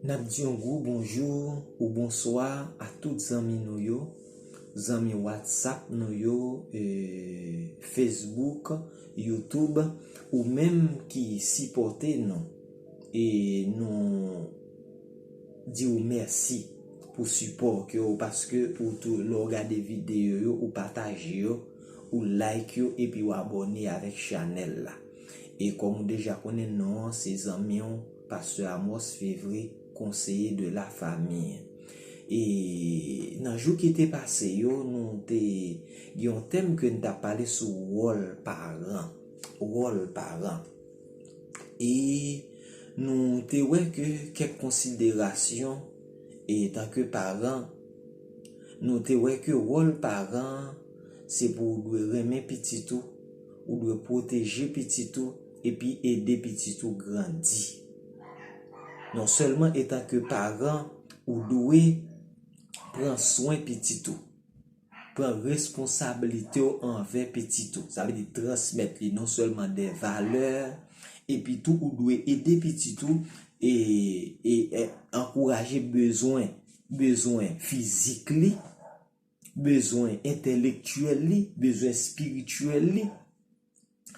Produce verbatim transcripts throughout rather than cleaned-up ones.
N ap di yon gwo bonjou ou bonswa a tout zanmi nou yo, zanmi WhatsApp nou yo, e, Facebook, YouTube, ou menm ki sipòte nou. E nou di w mèsi pou sipò ke w, paske ou tou, lè w gade videyo yo, ou pataje yo, ou like yo, epi w abòne avèk chanèl la. E kòm ou deja konnen non an, se zanmi w, Pastè Amos Févré, konseye de la famille. E nan jou ki te pase yo, nou te gen yon tèm ke n t ap pale sou wòl paran. Wòl paran. E nou te wè ke kèk konsiderasyon, e tanke paran, nou te wè ke wòl paran, se pou w dwe renmen pitit ou, ou dwe pwoteje pitit ou, epi ede pitit ou grandi. Non sèlman etanke paran, ou dwe pran swen pitit ou, pran responsablite w anvè pitit ou. Sa vle di transmèt li non sèlman de valè, epi tou ou dwe ede pitit ou e, e, e ankouraje bezwen, bezwen fizik li, bezwen entèlektyèl li, bezwen espirityèl li.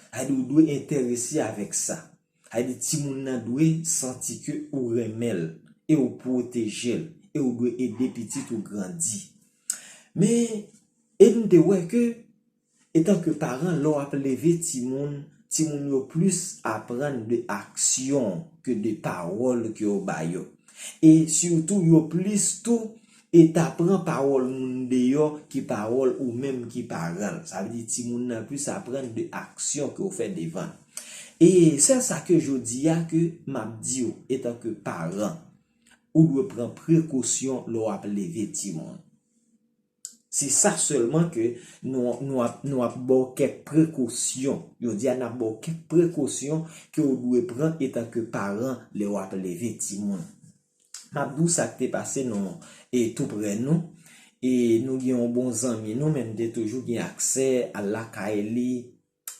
Sa vle di ou dwe enterese avèk sa. Sa vle di timoun nan dwe santi ke ou renmen l e ou pwoteje l e ou dwe ede pitit ou grandi. Men, e n te wè ke, etanke paran, lè w ap leve timoun, timoun yo plis aprann de aksyon ke de pawòl ke w ba yo. E sitou, yo plis tou e ta pran pawòl moun deyò ki pawòl ou menm ki paran l. Sa vle di timoun nan plis aprann de aksyon ke w fè devan l. E sèl sa ke jodi a ke m ap di w, etanke paran, ou dwe pran prekosyon lè w ap leve timoun. Se sa sèlman ke nou, nou ap, nou ap ba w kèk prekosyon. Jodi a, n ap ba w kèk prekosyon ke w dwe pran etanke paran lè w ap leve timoun. M ap di w sa k te pase nou e tou prè nou. E nou gen yon bon zanmi nou, men n te toujou gen aksè al lakay li.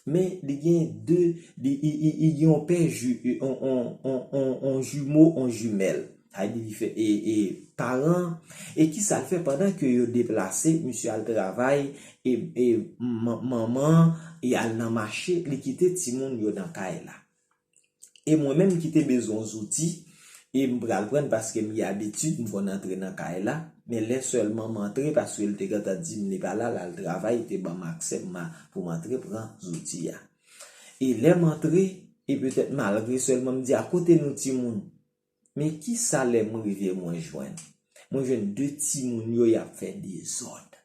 Men li gen de, li, li, li, li gen yon pè ju, yon, yon, yon, yon, yon jimo, yon jimèl. Sa vle di li fè, e, e, paran. E kisa l fè pandan ke yo deplase, misye al travay, e, e, man-, manman, e al nan mache, li kite timoun yo nan kay la. E mwen menm ki te bezwen zouti, e m pral pran l paske m gen abitid, m konn antre nan kay la. Men lè sèlman m antre, paske l te gentan di m li pa la, l al travay, li te ban m aksè m a, pou m antre pran zouti a. E lè m antre, e petèt malgre sèlman m di, "A kote nou timoun?" Men kisa lè m rive mwen jwenn? Mwen jwenn de timoun yo, y ap fè dezòd.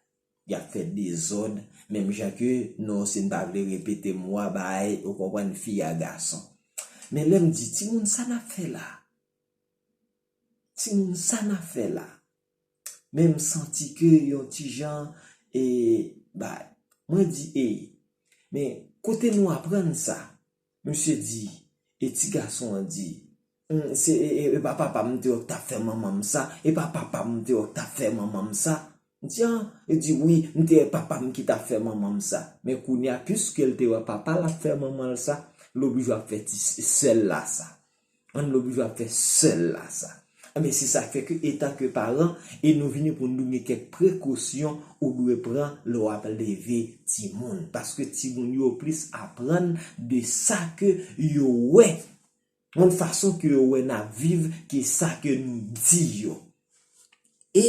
Y ap fè dezòd, menm jan ke non, si n pa vle repete mo a, bay, ou konprann, fi a gason. Men lè m di, "Timoun, sa n ap fè la? Timoun, sa n ap fè la?" Men m santi ke yon ti jan, e, bay. Mwen di, "Ey, men kote nou aprann sa?" Misye di, e ti gason an di, "Hum, se, e, e, e pa papa m te wè k t ap fè manman m sa, e pa papa m te wè k t ap fè manman m sa." M di, "An?" Li di, "Wi, m te wè papa m ki t ap fè manman m sa." Men kounye a, piske l te wè papa l ap fè manman l sa, l oblije ap fè ti s-, sè l la sa. An, l oblije ap fè sè l la sa. Enben, se sa k fè ke, etanke paran, e nou vini pou nou gen kèk prekosyon ou dwe pran lè w ap leve timoun. Paske timoun yo plis aprann de sa ke yo wè. Yon fason ke yo wè n ap viv ke sa ke nou di yo. E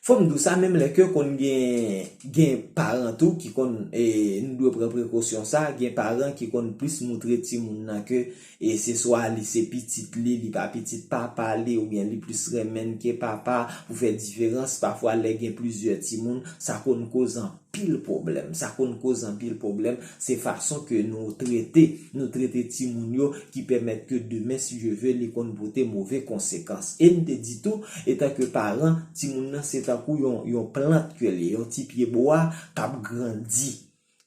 fò m di w sa, menm lè ke konn gen, gen paran tou ki konn, e, nou dwe pran prekosyon sa, gen paran ki konn plis moutre timoun nan ke, e, se swa li se pitit li, li pa pitit papa li, oubyen li plis renmen l ke papa, pou fè diferans, pafwa lè gen plizyè timoun, sa konn koz anpil pwoblèm. Sa konn koz anpil pwoblèm, se fason ke nou trete, nou trete timoun yo ki pèmèt ke demen, si Dye vle, li konn pote move konsekans. E n te di tou, etanke paran, timoun nan se tankou yon, yon plant ke li ye, yon ti pye bwa k ap grandi.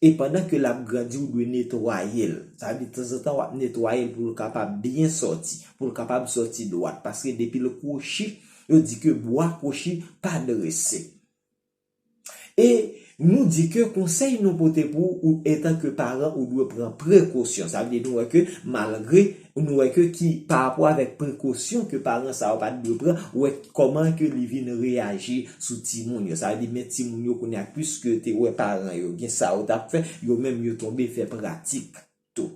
E pandan ke l ap grandi, ou dwe netwaye l. Sa vle di, tanzantan, w ap netwaye l pou l kapab byen sòti, pou l kapab sòti dwat. Paske depi l kwochi, yo di ke bwa kwochi pa drese. E Nou di ke konsèy nou pote pou ou, ou, etan ke paran, ou dwe pran prekosyon. Sa vle di nou wè ke malgre, nou wè ke ki, pa rapò avèk prekosyon ke paran sa yo pa t dwe pran, ou wè kòman ke li vin reyaji sou timoun yo. Sa vle di, men timoun yo kounye a, piske te wè paran yo gen sa yo t ap fè, yo menm yo tonbe fè pratik tou.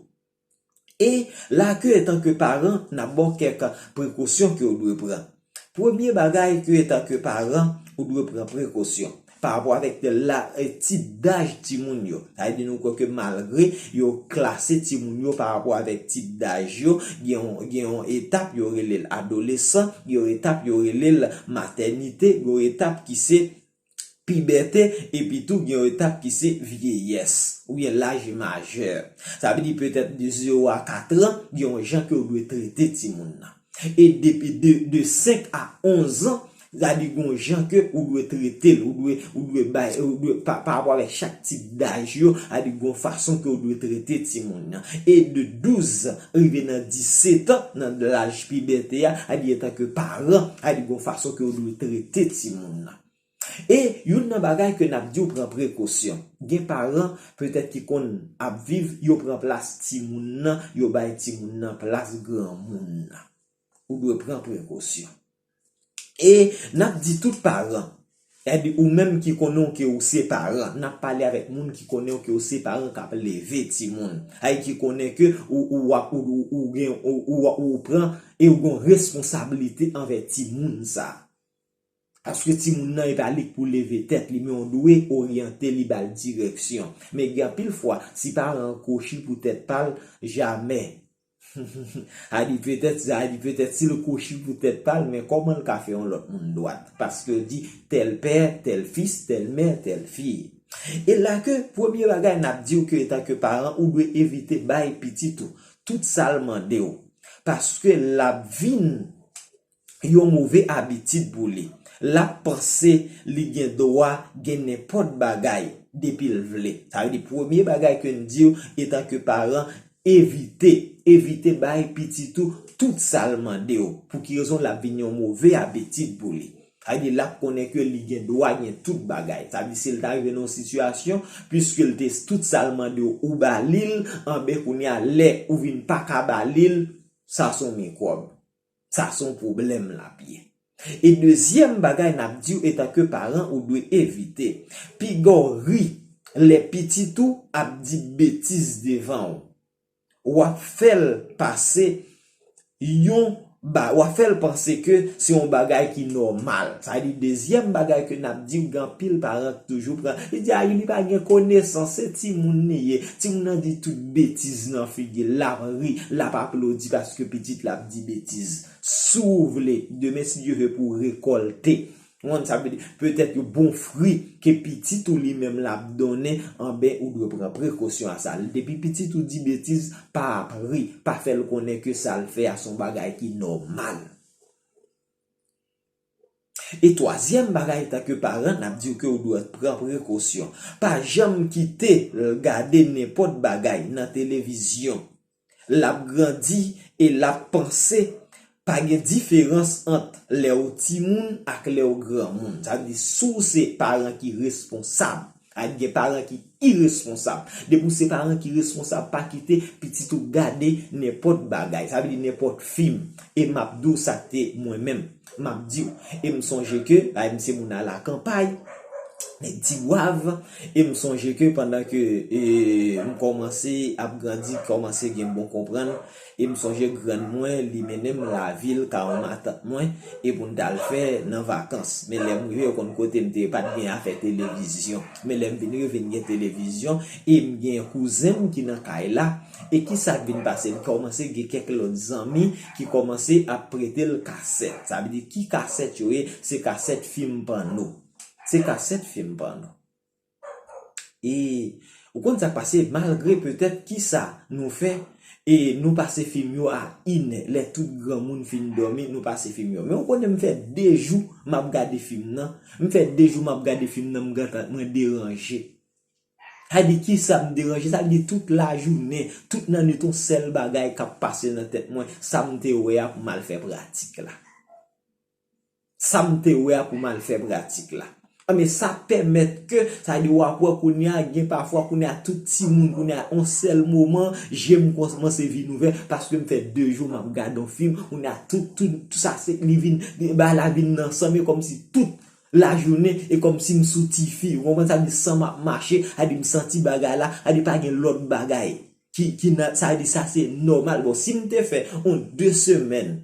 E la ke, etan ke paran, n ap ba w kèk prekosyon ke w dwe pran. Premye bagay ke, etan ke paran, ou dwe pran prekosyon pa rapò avèk la, eh, tip daj timoun yo. Sa vle di nou kwè ke malgre yo klase timoun yo pa rapò avèk tip daj yo, gen yon, gen yon etap yo rele l adolesan, gen yon etap yo rele l matènite, gen yon etap ki se pibète, epi tou gen yon etap ki se vyeyès, oubyen laj majè. Sa vle di petèt de zewo a kat an, gen yon jan ke w dwe trete timoun nan. E depi de, de senk a onz an, sa di gon jan ke ou dwe trete l, ou dwe, ou dwe bay, ou dwe, pa, pa rapò avèk chak tip daj yo, sa di gon fason ke ou dwe trete timoun nan. E de douz rive nan disèt an, nan laj pibète a, sa di etan ke paran, sa di gon fason ke ou dwe trete timoun nan. E youn nan bagay ke n ap di w pran prekosyon. Gen paran, petèt ki konn ap viv, yo pran plas timoun nan, yo bay timoun nan plas granmoun nan. Ou dwe pran prekosyon. E n ap di tout paran, sètadi ou menm ki konnen w ke ou se paran, n ap pale avèk moun ki konnen w ke ou se paran k ap leve timoun. Ay ki konnen ke ou, ou, w ap, ou, ou, ou gen, ou, ou, ou pran e ou gen responsablite anvè timoun sa. Paske timoun nan, e pa li k pou leve tèt li, men w dwe oryante li, ba l direksyon. Men gen anpil fwa, si paran an kwochi pou tèt pa l, jamè. A di petèt, a di petèt si l kwochi pou tèt pa l, men kòman l ka fè yon lòt moun dwat? Paske yo di, tel père, tel fils, telle mère, telle fille. E la ke premye bagay n ap di w ke etan ke paran, ou dwe evite bay pitit ou tout sa l mande w. Paske l ap vin yon move abitid pou li. L ap panse li gen dwa gen nenpòt bagay depi l vle. Sa vle di, premye bagay ke n di w, etan ke paran, evite, evite bay pitit ou tout sa l mande w. Pou ki rezon? L ap vin yon move abitid pou li. Sa vle di, l ap konnen ke li gen dwa gen tout bagay. Sa vle di, si l ta rive nan yon sitiyasyon, piske l te tout sa l mande w, ou ba li l, anben kounye a, lè ou vin pa ka ba li l, sa se yon mikwòb. Sa se yon pwoblèm l ap ye. E dezyèm bagay n ap di w etan ke paran ou dwe evite, piga w ri lè pitit ou ap di betiz devan w. W ap fè l pase yon ba, w ap fè l panse ke se yon bagay ki nòmal. Sa vle di dezyèm bagay ke n ap di w, gen anpil paran ki toujou pran, li di, "A, li pa gen konesans, se timoun li ye." Timoun nan di tout betiz nan figi l, l ap ri, l ap aplodi paske pitit l ap di betiz. Si w vle, demen, si Dye vle, pou w rekòlte, w konn sa vle di, petèt yon bon fwi ke pitit ou li menm l ap donnen, anben, ou dwe pran prekosyon a sa. Depi pitit ou di betiz, pa ap ri, pa fè l konnen ke sa l fè a se yon bagay ki nòmal. E twazyèm bagay, etan ke paran, n ap di w ke w dwe pran prekosyon. Pa janm kite l gade nenpòt bagay nan televizyon. L ap grandi e l ap panse pa gen diferans ant lè w timoun ak lè w granmoun. Sa vle di, si w se paran ki responsab, ak gen paran ki iresponsab. Depi w se paran ki responsab, pa kite pitit ou gade nenpòt bagay. Sa vle di nenpòt fim. E m ap di w sa k te mwen menm. M ap di w. E m sonje ke, ay, m se moun a lakanpay, nèg Tigwav. E m sonje ke pandan ke, e, m kòmanse ap grandi, kòmanse gen bon konprann, e m sonje grann mwen, li mennen m lavil, ka yon matant mwen, e pou n t al fè nan vakans. Men lè m rive, yo konn kote m te ye, pa t gen afè televizyon. Men lè m vin rive, vin gen televizyon, e m gen kouzen m ki nan kay la. E kisa k vin pase? M kòmanse gen kèk lòt zanmi ki kòmanse ap prete l kasèt. Sa vle di, ki kasèt yo ye? Se kasèt fim pòno. Se kasèt fim pòno. E ou konn sa k pase, malgre petèt kisa nou fè, e nou pase fim yo a inè, lè tout granmoun fin dòmi, nou pase fim yo. Men ou konnen m fè de jou m ap gade fim nan, m fè de jou m ap gade fim nan, m gentan, mwen deranje. Sa di kisa m deranje, sa di tout lajounen, tout nan nwit, yon sèl bagay k ap pase nan tèt mwen, sa m te wè a pou m al fè pratik la. Sa m te wè a pou m al fè pratik la. Anben, sa pèmèt ke, sa vle di, w ap wè kounye a, gen pafwa kounye a, tout timoun, kounye a, yon sèl moman, je m kòmanse vin ouvè, paske m fè de jou m ap gade yon fim, kounye a, tout, tout, tout sa, se, li vin, bagay la vin nan san m, e kòmsi tout lajounen, e kòmsi m sou tifi, ou konprann sa, m san m ap mache, sa vle di m santi bagay la, sa vle di pa gen lòt bagay ki, ki nan, sa vle di sa se nòmal. Bon, si m te fè yon de semèn,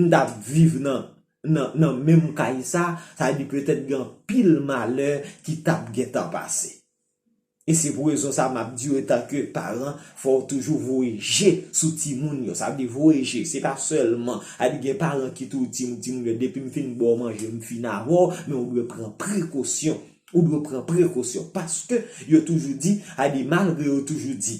m t ap viv nan, nan, nan menm kay sa, sa vle di petèt gen anpil malè ki t ap gentan pase. E se pou rezon sa m ap di w, etanke paran, fò w toujou voye je sou timoun yo. Sa vle di voye je, se pa sèlman, sa vle di gen paran ki toujou di timoun, timoun yo, depi m fin ba w manje, m fin avè w, men ou dwe pran prekosyon. Ou dwe pran prekosyon. Paske yo toujou di, sa vle di malgre yo toujou di,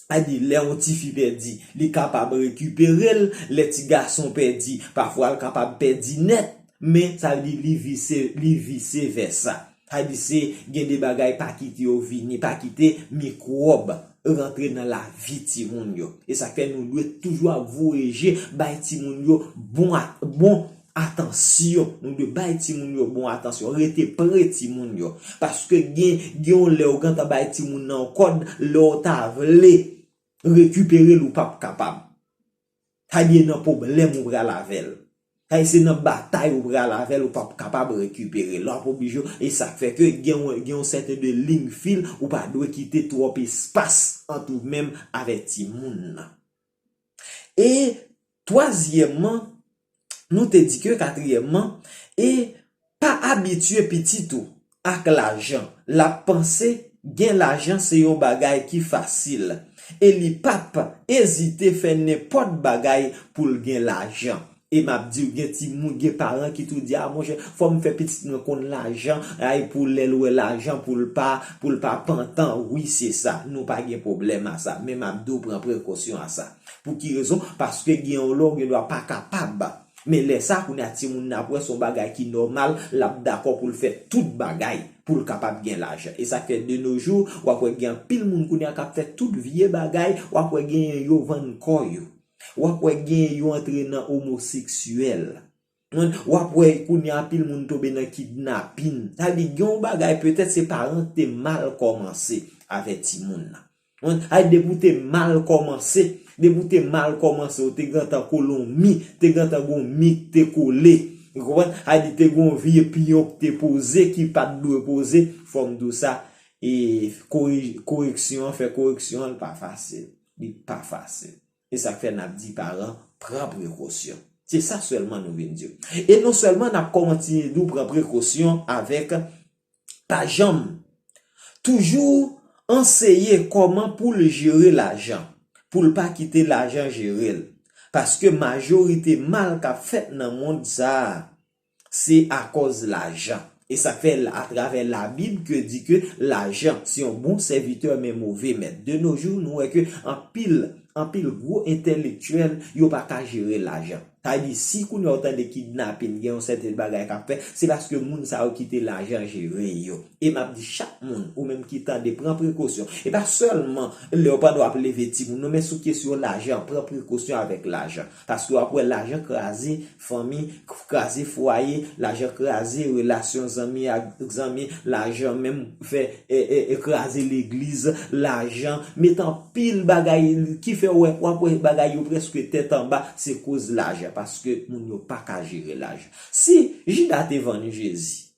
sa vle di lè yon tifi pèdi, li kapab rekipere l, lè ti gason pèdi, pafwa l kapab pèdi nèt, men sa vle di li vise, li vise vèsa. Sa vle di se gen de bagay pa kite yo vini, pa kite mikwòb rantre nan lavi timoun yo. E sa k fè nou dwe toujou ap voye je, bay timoun yo bon, a- bon atansyon. Nou dwe bay timoun yo bon atansyon, rete pre timoun yo. Paske gen, gen yon lè ou gentan bay timoun nan yon kòd, lè w ta vle rekipere l, ou p ap kapab. Sa vle di nan pwoblèm ou pral avè l. Sa vle di se nan batay ou pral avè l, ou p ap kapab rekipere l. W ap oblije, e sa k fè ke gen yon, gen yon sèten de liy fil, ou pa dwe kite twòp espas ant ou menm avèk timoun nan. E twazyèmman, nou te di ke katriyèmman, e pa abitye pitit ou ak lajan. L ap panse gen lajan se yon bagay ki fasil. E li p ap ezite fè nenpòt bagay pou l gen lajan. E m ap di w, gen timoun, gen paran ki tou di, "A, monchè, fò m fè pitit mwen konn lajan, ay, pou lè l wè lajan, pou l pa, pou l pa pantan." Wi, se sa. Nou pa gen pwoblèm a sa. Men m ap di w, pran prekosyon a sa. Pou ki rezon? Paske gen yon lè w gen dwa pa kapab. Men lè sa, kounye a timoun nan ap wè se yon bagay ki nòmal, l ap dakò pou l fè tout bagay pou l kapab gen lajan. E sa k fè de nos jours, w ap wè gen anpil moun kounye a k ap fè tout vye bagay, w ap wè genyen yo vann kò yo. W ap wè genyen yo antre nan omoseksyèl. W ap wè kounye a anpil moun tonbe nan kidnapin. Sa vle di gen yon bagay, petèt se paran te mal kòmanse avè timoun nan. Ay, depi w te mal kòmanse, depi w te mal kòmanse, ou te gentan kolonmi, te gentan gon mi k te kole. Ou konprann? Ay, di te gon vye piyon k te poze, ki pa t dwe poze. Fò m di w sa, e kore-, koreksyon an, fè koreksyon an, li pa fasil. Li pa fasil. E sa k fè n ap di paran, pran prekosyon. Se sa sèlman nou vin di w. E non sèlman n ap kontinye di w pran prekosyon avèk pa janm. Toujou anseye kòman pou l jere lajan, pou l pa kite lajan jere l. Paske majorite mal k ap fèt nan mond sa a, se akòz lajan. E sa k fè atravè Labib ke di ke lajan se yon bon sèvitè men move mèt. De nos jours, nou wè ke anpil, anpil gwo entèlektyèl, yo pa ka jere lajan. Sa vle di, si kounye a w tande kidnapin, gen yon sèten bagay k ap fèt, se paske moun sa yo kite lajan jere yo. E m ap di chak moun, ou menm ki tande, pran prekosyon. E pa sèlman lè w pandan w ap leve timoun, non, men sou kesyon lajan, pran prekosyon avèk lajan. Paske w ap wè lajan kraze fanmi, k-, kraze fwaye, lajan kraze relasyon zanmi ak zanmi, lajan menm fè, e, e, e, kraze legliz, lajan met anpil bagay ki fè wè, w ap wè bagay yo prèske tèt anba, se koz lajan, paske moun yo pa ka jere lajan. Si Jida te vann Jezi,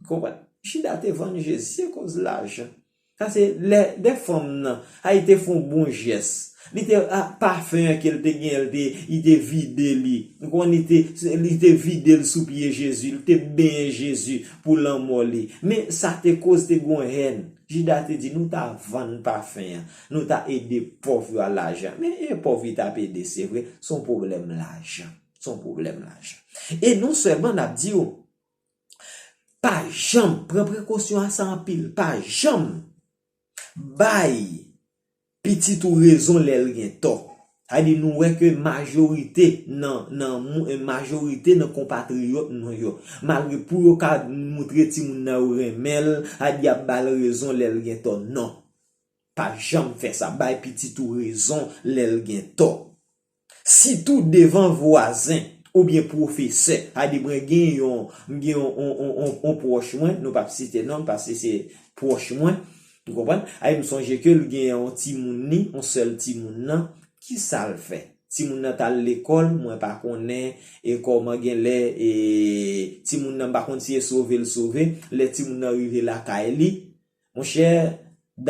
konprann? Jida te vann Jezi, se koz lajan. Sa se lè, de fanm nan, a, li te fè yon bon jès. Li te, a, pafen an ke l te gen, li te, li te vide li. Ou konprann, li te, li te vide l sou pye Jezi, li te benyen Jezi pou lanmò li. Men sa te koz te gon hèn. Jida te di, "Nou ta vann pafen an, nou ta ede pòv yo a lajan." Men e pòv li t ap ede, se vre, se yon pwoblèm lajan. Se yon pwoblèm lajan. E non sèlman n ap di w, pa janm, pran prekosyon a sa anpil, pa janm bay pitit ou rezon lè l gen tò. Sa vle di nou wè ke majorite nan, nan mou-, majorite nan konpatriyòt nou yo, malgre pou yo ka moutre timoun nan yo renmen l, sa vle di y ap ba l rezon lè l gen tò. Non. Pa janm fè sa. Bay pitit ou rezon lè l gen tò. Sitou devan vwazen oubyen pwofesè. Sa di mwen gen yon, m gen yon, yon, yon, yon, yon pwòch mwen, nou p ap site non l, paske se pwòch mwen. Ou konprann? Ay, m sonje ke l gen yon timoun li, yon sèl timoun nan. Kisa l fè? Timoun nan t al lekòl, mwen pa konnen, e kòman genlè, e timoun nan, m pa konn si e sove l sove. Lè timoun nan rive lakay li, monchè,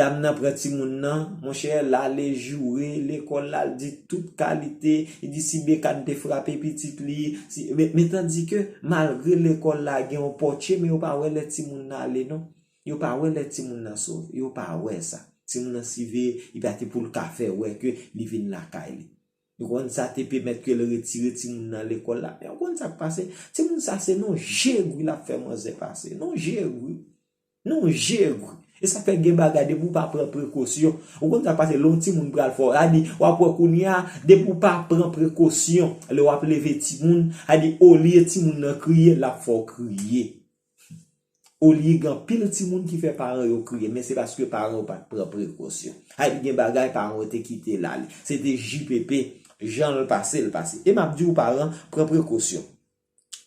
dam nan pran timoun nan, monchè, l ale joure lekòl la, l di tout kalite, li di si Bekan te frape pitit li, si, men, men tandike, malgre lekòl la gen yon pòtye, men yo pa wè lè timoun nan ale non. Yo pa wè lè timoun nan sove, yo pa wè sa. Timoun nan siveye, li pati pou l ka fè wè ke li vin lakay li. Ou konn sa te pèmèt ke l retire timoun nan lekòl la. Men ou konn sa k pase? Timoun sa se nan jegri l ap fè manzè pase. Nan jegri. Nan jegri. E sa fè gen bagay depi w pa pran prekosyon. Ou konn sa k pase lè yon timoun pral fò. A di, w ap wè kounye a, depi w pa pran prekosyon, lè w ap leve timoun, a di, olye timoun nan kriye, l ap fè w kriye. Olye gen anpil timoun ki fè paran yo kriye, men se paske paran yo pa t pran prekosyon. Ay, gen bagay paran yo te kite l ale. Se te J P P, jan l pase, l pase. E m ap di w paran, pran prekosyon.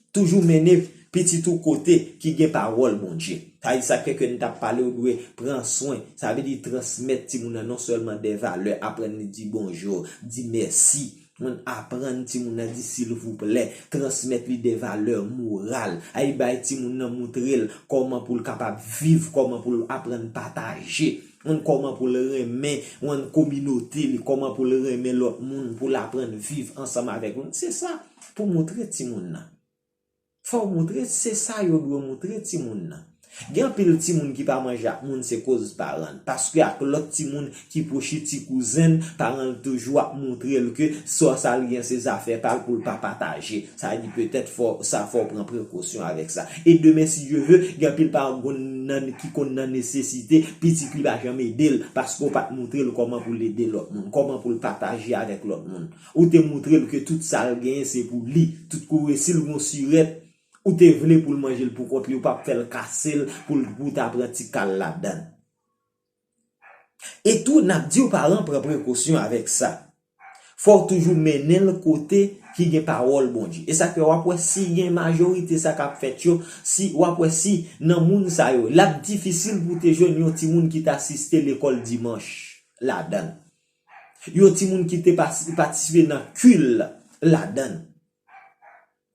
Toujou mennen pitit ou kote ki gen pawòl Bondye. Sa di sa k fè ke n t ap pale, ou dwe pran swen. Sa vle di transmèt timoun nan non sèlman de valè, aprann li di bonjou, di mèsi. Mwen aprann timoun nan di silvouplè, transmèt li de valè moral. Ay bay timoun nan moutre l kòman pou l kapab viv, kòman pou l aprann pataje. Mwen kòman pou l renmen, mwen kominote li, kòman pou l renmen lòt moun, pou l aprann viv ansanm avèk moun. Se sa pou moutre timoun nan. Fò w moutre, se sa yo dwe moutre timoun nan. Gen anpil timoun ki pa manje ak moun, se koz paran l. Paske ak lòt timoun ki pwoche ti kouzen l, paran l toujou ap moutre l ke sa sa l gen se zafè pa l pou l pa pataje. Sa di petèt fò, sa fò w pran prekosyon avèk sa. E demen, si Dye ve, gen anpil paran konn nan, ki konn nan nesesite, pitit li pa janm ede l, paske w pa t moutre l kòman pou l ede lòt moun, kòman pou l pataje avèk lòt moun. Ou te moutre l ke tout sa l genyen se pou li. Tout kou resi l gon sirèt, ou te vle pou l manje l pou kont li, ou p ap fè l kase l pou l, pou w ta pran ti kal ladan l. E tou, n ap di w paran pran prekosyon avèk sa. Fò w toujou mennen l kote ki gen pawòl Bondye. E sa k fè w ap wè si gen majorite sa k ap fèt yo, si w ap wè si nan moun sa yo, l ap difisil pou w te jwenn yon timoun ki t asiste lekòl dimanch ladan l. Yon timoun ki te pasi-, patisipe nan kil ladan l.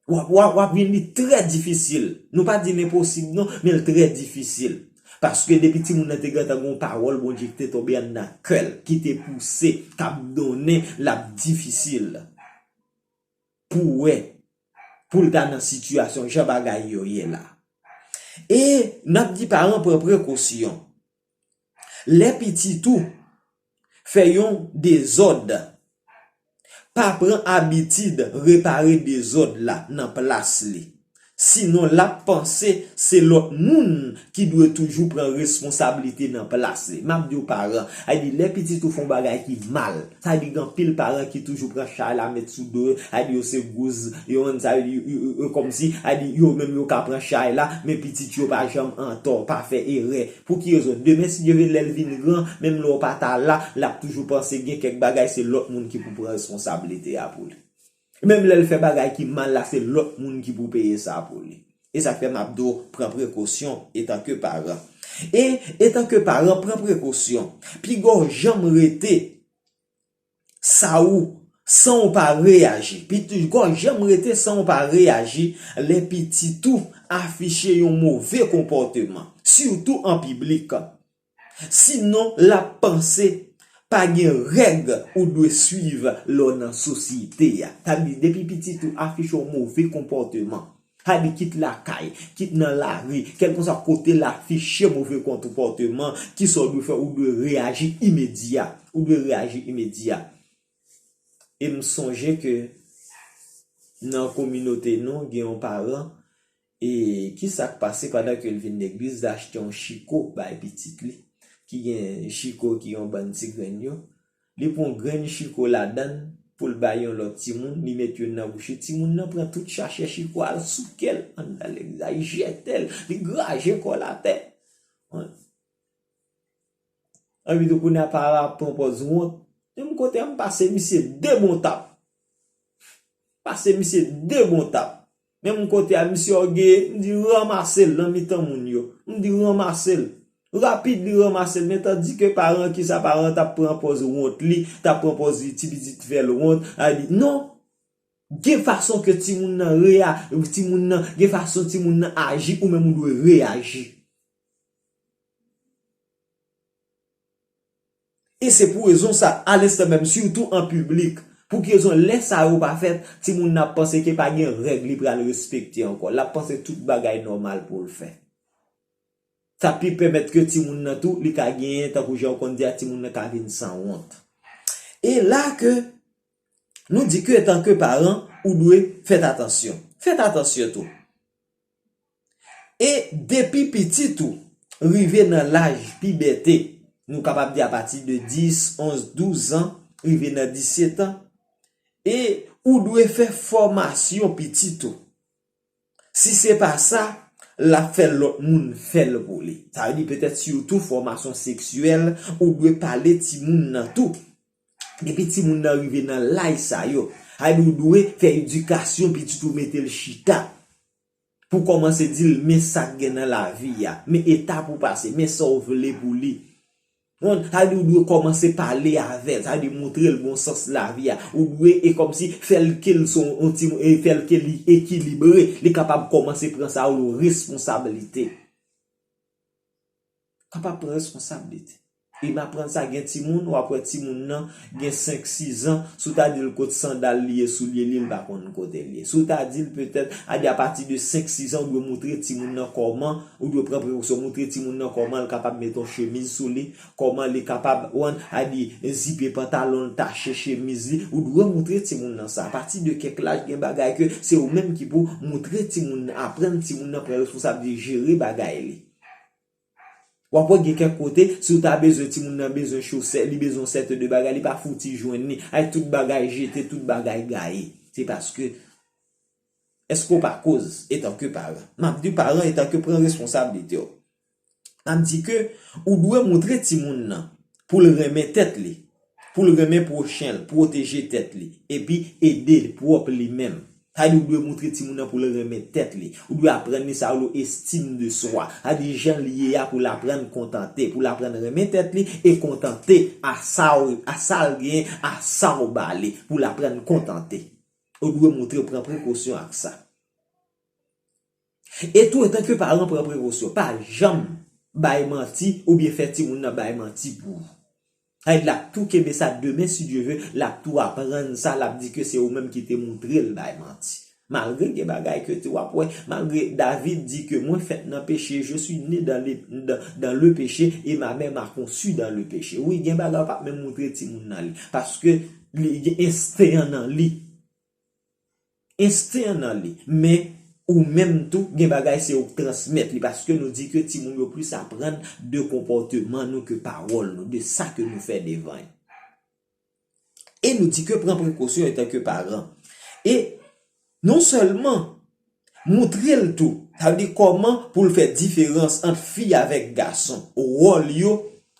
W ap, w ap, w ap jwenn li trè difisil. Nou pa di l enposib non, men l trè difisil. Paske depi timoun nan te gentan gen yon pawòl Bondye ki te tonbe anndan kè l, ki te pouse, k ap donnen, l ap difisil pou w wè, pou l ta nan sitiyasyon jan bagay yo ye la. E n ap di paran pran prekosyon. Lè pitit ou fè yon dezòd, pa pran abitid repare dezòd la nan plas li. Sinon, l ap panse se lòt moun ki dwe toujou pran responsablite nan plas li. M ap di w paran, a di lè pitit ou fè yon bagay ki mal, sa di gen anpil paran ki toujou pran chay la met sou do yo, a di yo se gouz, yo menm sa yo, yo, yo, yo, yo kòmsi, a di yo menm yo ka pran chay la, men pitit yo pa janm antò, pa fè erè. Pou ki rezon? Demen, si Dye vle, lè l vin gran, menm lè w pa ta la, l ap toujou panse gen kèk bagay, se lòt moun ki pou pran responsablite a pou li. Menm lè l fè bagay ki mal la, se lòt moun ki pou peye sa pou li. E sa k fè m ap di w pran prekosyon etanke paran. E etanke paran, pran prekosyon. Piga w janm rete sa ou, san w pa reyaji. Piga w janm rete san w pa reyaji lè pitit ou afiche yon move konpòteman, sitou an piblik. Sinon, l ap panse pa gen règ ou dwe swiv lè w nan sosyete a. Sa vle di, depi pitit ou afiche yon move konpòteman, sa vle di kit lakay, kit nan lari, kèlkeswa kote l afiche move konpòteman, kisa w dwe fè? Ou dwe reyaji imedya. Ou dwe reyaji imedya. E m sonje ke nan kominote nou, gen yon paran, e kisa k pase pandan ke l vin legliz, l achte yon chiko bay pitit li, ki gen chiko ki yon bann ti grenn yo. Li pran yon grenn chiko ladan l pou l bay yon lòt timoun, li met youn nan bouch li. Timoun nan pran tout chachè chiko a, l souke l anndan legliz la, li jete l, li graje kò l atè. Anvi di kounye a paran ap pran pòz wont. Menm kote a m pase, misye de bon tap. Pase misye de bon tap. Menm kote a misye ògeye, m di ranmase l nan mitan moun yo. M di ranmase l. Rapid li ranmase l, men tandike paran ki sa paran t ap pran pòz wont li, t ap pran pòz li ti pitit fè l wont, a di non. Gen fason ke timoun nan reya, timoun nan, gen fason timoun nan aji, ou menm ou dwe reyaji. E se pou rezon sa, alenstan menm, sitou an piblik, pou ki rezon lè sa yo pa fèt, timoun nan ap panse ke pa gen règ li pral respekte ankò. L ap panse tout bagay nòmal pou l fè. Sa pi pèmèt ke timoun nan tou, li ka genyen, tankou jan w konn di a, timoun nan ka vin sanwont. E la ke nou di ke etanke paran, ou dwe fèt atansyon. Fèt atansyon tou. E depi pitit ou rive nan laj pibète, nou kapab di apati de dis, onz, douz an, rive nan disèt an, e ou dwe fè fòmasyon pitit ou. Si se pa sa, l ap fè lòt moun fè l pou li. Sa vle di petèt sitou fòmasyon seksyèl, ou dwe pale timoun nan tou. Depi timoun nan rive nan laj sa yo, sa vle di ou dwe fè edikasyon pitit ou, mete l chita. Pou kòmanse di l men sa k gen nan lavi a, men etap ou pase, men sa w vle pou li. Konprann? Sa vle di ou dwe kòmanse pale avè l, sa vle di montre l bon sans lavi a. Ou dwe e kòmsi fè l ke l se yon ti, e fè l ke li ekilibre, li kapab kòmanse pran sa yo responsablite. Kapab pran responsablite. E m aprann sa, gen timoun, w ap wè timoun nan gen senk, sis an, si w ta di l kot sandal li ye, soulye li, li pa konn kote l ye. Si w ta di l petèt, a di apati de senk, sis an, ou dwe montre timoun nan kòman, ou dwe pran prekosyon, montre timoun nan kòman l kapab mete yon chemiz sou li, kòman li kapab, w konprann, a di zipe pantalon l, tache chemiz li, ou dwe montre timoun nan sa. Apati de kèk laj, gen bagay ke se ou menm ki pou montre timoun nan, aprann timoun nan pran responsablite, jere bagay li. W ap wè gen kèk kote, si w ta bezwen timoun nan bezwen chosèt, li bezwen sète de bagay, li pa fouti jwenn li. Ay tout bagay jete, tout bagay gaye. Se paske, èske w pa koz etanke paran? M ap di paran etanke pran responsablite w. M ap di ke ou dwe montre timoun nan pou l renmen tèt li, pou l renmen pwochen l, pwoteje tèt li, epi ede pwòp li menm. Sa vle di ou dwe montre timoun nan pou l renmen tèt li. Ou dwe aprann li sa yo rele estime de soi. Sa vle di jan l ye a pou l aprann kontante, pou l aprann renmen tèt li e kontante a sa w, a sa l genyen, a sa w ba li, pou l aprann kontante. Ou dwe montre w pran prekosyon ak sa. E tou, etanke paran, pran prekosyon. Pa janm bay manti oubyen fè timoun nan bay manti pou ou. Sa vle di l ap tou kenbe sa demen, si Dye ve, l ap tou aprann sa, l ap di ke se ou menm ki te montre l bay manti. Malgre gen bagay ke te w ap wè, malgre David di ke mwen fèt nan peche, je suis né dans le, dans, dans le péché et ma mère m'a conçu dans le péché. Wi, gen bagay w p ap menm montre timoun nan li, paske li gen ensten an nan li. Ensten an nan li. Men, ou menm tou, gen bagay se ou k transmèt li, paske nou di ke timoun yo plis aprann de konpòteman nou ke pawòl nou, de sa ke nou fè devan yo. E nou di ke pran prekosyon etanke paran. E non sèlman montre l tou, sa vle di kòman pou l fè diferans ant fi avèk gason, wòl yo,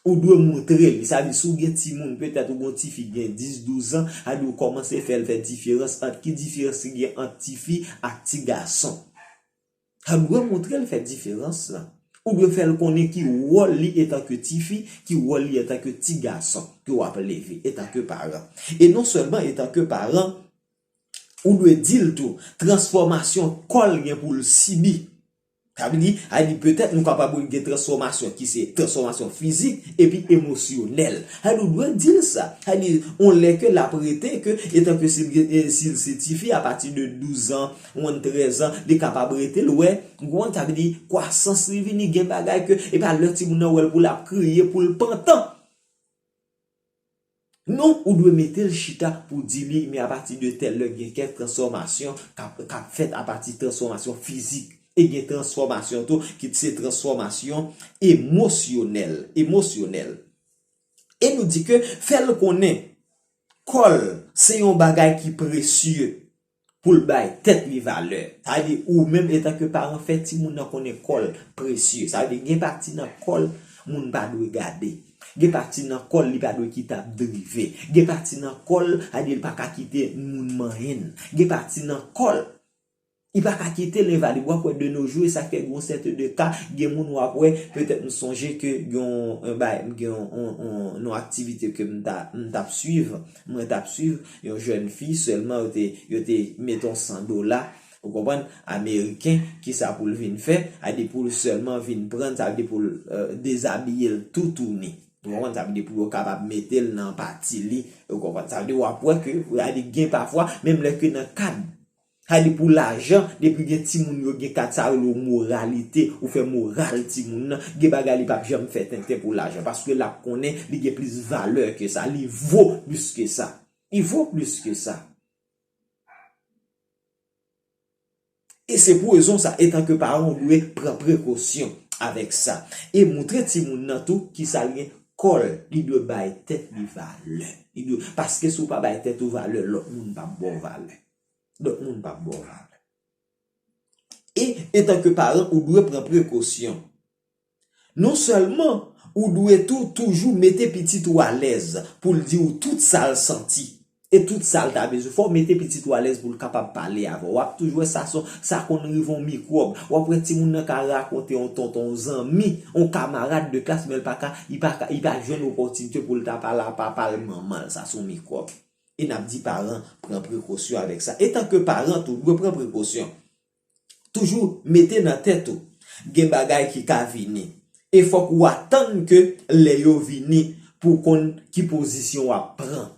ou dwe montre li. Sa vle di si w gen timoun, petèt ou gen yon tifi ki gen dis, douz an, sa vle di ou kòmanse fè l fè diferans ant ki diferans ki gen ant tifi ak ti gason. Sa dwe montre l fè diferans lan. Ou dwe fè l konnen ki wòl li etanke tifi, ki wòl li etanke ti gason ke w ap leve etanke paran. E non sèlman etanke paran, ou dwe di l tou transfòmasyon kò l gen pou l sibi. Sa vle di, sa vle di petèt nou kapab gen transfòmasyon ki se transfòmasyon fizik epi emosyonèl. Sa vle di ou dwe di l sa. Sa vle di, yon lè ke l ap rete ke, etanke si l gen, e, si l se tifi, apati de douz an, yon trèz an, li kapab rete, l wè, ou konprann, sa vle di kwasans li vini, gen bagay ke, e pa lè timoun nan wè l pou l ap kriye, pou l pantan. Non, ou dwe mete l chita pou di li, men apati de tèl lè gen kèk transfòmasyon k ap, k ap fèt apati transfòmasyon fizik. E gen transfòmasyon tou, ki se transfòmasyon emosyonèl, emosyonèl. E nou di ke fè l konnen kò l se yon bagay ki presye. Pou l bay tèt li valè. Sa vle di ou menm etanke paran fè timoun nan konnen kò l presye. Sa vle di gen pati nan kò l moun pa dwe gade. Gen pati nan kò l, li pa dwe kite ap drive. Gen pati nan kò l, sa di l pa ka kite moun manyen l. Gen pati nan kò l, li pa ka kite l envalib. W ap wè de nos jours, e sa fè gen yon sèten de ka, gen moun w ap wè, petèt m sonje ke gen yon, yon bay, gen yon, yon, yon, yon aktivite ke m ta, m t ap swiv, mwen t ap swiv, yon jèn fi, sèlman yo te, yo te mete yon san dola, ou konprann, ameriken, kisa pou l vin fè, sa di pou l sèlman vin pran l, sa vle di pou l, euh, dezabiye l toutouni. Ou konprann? Sa vle di pou yo kapab mete l nan pati li. Ou konprann? Sa vle di w ap wè ke, sa vle di gen pafwa, menm lè ke nan kad, sa vle di pou lajan, depi gen timoun yo gen kad sa yo rele moralite, ou fè moral timoun nan, gen bagay li p ap janm fè tenten pou lajan, paske l ap konnen li gen plis valè ke sa, li vo plis ke sa. Li vo plis ke sa. E se pou rezon sa, etanke paran, ou dwe pran prekosyon avèk sa. E montre timoun nan tou kisa l gen, kò l, li dwe bay tèt li valè. Li dwe, paske si w pa bay tèt ou valè, lòt moun p ap ba w valè. Lòt moun p ap ba w valè. E etanke paran, ou dwe pran prekosyon. Non sèlman ou dwe tou toujou mete pitit ou alèz pou l di w tout sa l santi e tout sa l ta bezwen. Fò w mete pitit ou alèz pou l kapab pale avè w. W ap toujou wè sa, sa konn rive yon mikwòb. W ap wè timoun nan ka rakonte yon tonton, yon zanmi, yon kamarad de klas, men l pa ka, li pa ka, li pa jwenn opòtinite pou l ta pale a papa l, manman l. Sa se yon mikwòb. E n ap di paran pran prekosyon avèk sa. Etanke paran tou, dwe pran prekosyon. Toujou mete nan tèt ou, gen bagay ki ka vini. E fòk ou atann ke lè yo vini pou w konn ki pozisyon w ap pran.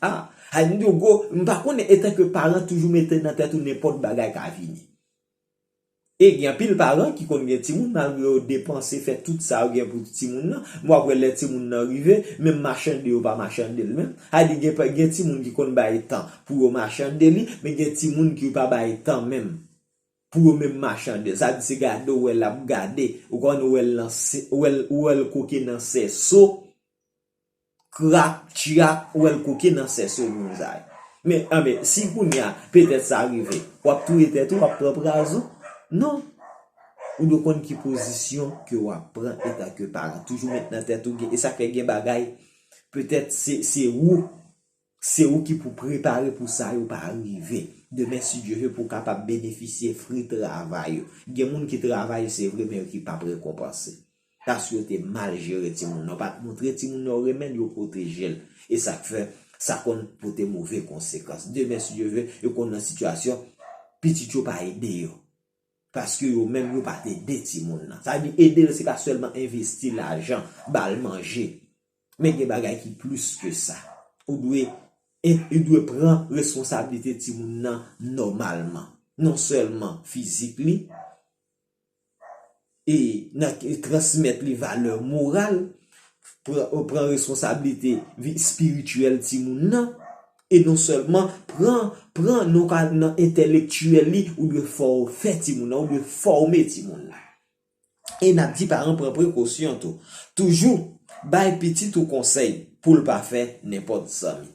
Ah, ay, m di w gwo, m pa konnen, etanke paran, toujou mete nan tèt ou nenpòt bagay ka vini. E gen anpil paran ki konn gen timoun, malgre yo depanse, fè tout sa yo gen pou timoun nan, men w ap wè lè timoun nan rive, menm machande yo pa machande l menm. Sa vle di gen, gen timoun ki konn bay tan pou yo machande li, men gen timoun ki pa bay tan menm pou yo menm machande l. Sa vle di se gade w wè l ap gade, ou konn wè l nan se-, wè l, wè l koke nan sèso, krak, tchyak, ou wè l koke nan sèso moun sa yo. Men, anben, si kounye a, petèt sa rive, w ap touye tèt ou, w ap pran prazon? Non. Ou dwe konn ki pozisyon ke w ap pran etanke paran. Toujou met nan tèt ou gen, e sa fè gen bagay, petèt se, se ou, se ou ki pou prepare pou sa yo pa rive. Demen, si Dye vle, pou w kapab benefisye fwi travay yo. Gen moun ki travay, se vre, men yo ki p ap rekonpanse. Paske yo te mal jere timoun nan, yo pa t montre timoun nan yo renmen l, yo pwoteje l. E sa k fè, sa konn pote move konsekans. Demen, si Dye vle, yo konn nan sitiyasyon, pitit yo pa ede yo. Paske yo menm, yo pa t ede timoun nan. Sa vle di, ede l, se pa sèlman envesti lajan, ba l manje. Men gen bagay ki plis ke sa. Ou dwe, ou dwe pran responsablite timoun nan nòmalman. Non sèlman fizik li, e nan transmèt li valè moral, pran, pran responsablite vi-, espirityèl timoun nan, e non sèlman pran, pran non ka nan entèlektyèl li, ou dwe fò-, fè timoun nan, ou dwe fòme timoun nan. E n ap di paran pran prekosyon tou. Toujou bay pitit ou konsèy pou l pa fè nenpòt zanmi.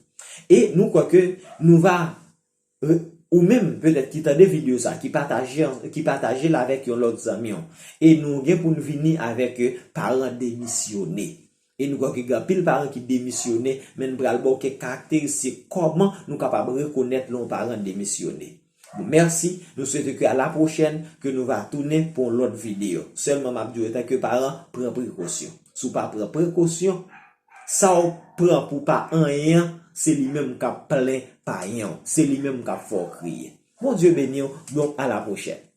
E nou kwè ke nou va, ou menm petèt ki tande videyo sa, ki pataje, ki pataje l avèk yon lòt zanmi w. E nou gen pou n vini avèk, eh, paran demisyone. E nou kwè ke gen anpil paran ki demisyone, men n pral ba w kèk karakteristik kòman nou kapab rekonèt lè yon paran demisyone. Bon, mèsi. Nou swete ke a la pwochèn, ke nou va tounen pou yon lòt videyo. Sèlman m ap di w, etanke paran, pran prekosyon. Si w pa pran prekosyon, sa w pran pou pa anyen an, se li menm k ap plen payen w. Se li menm k ap fè w kriye. Bondye beni w. Donk, a la pwochèn.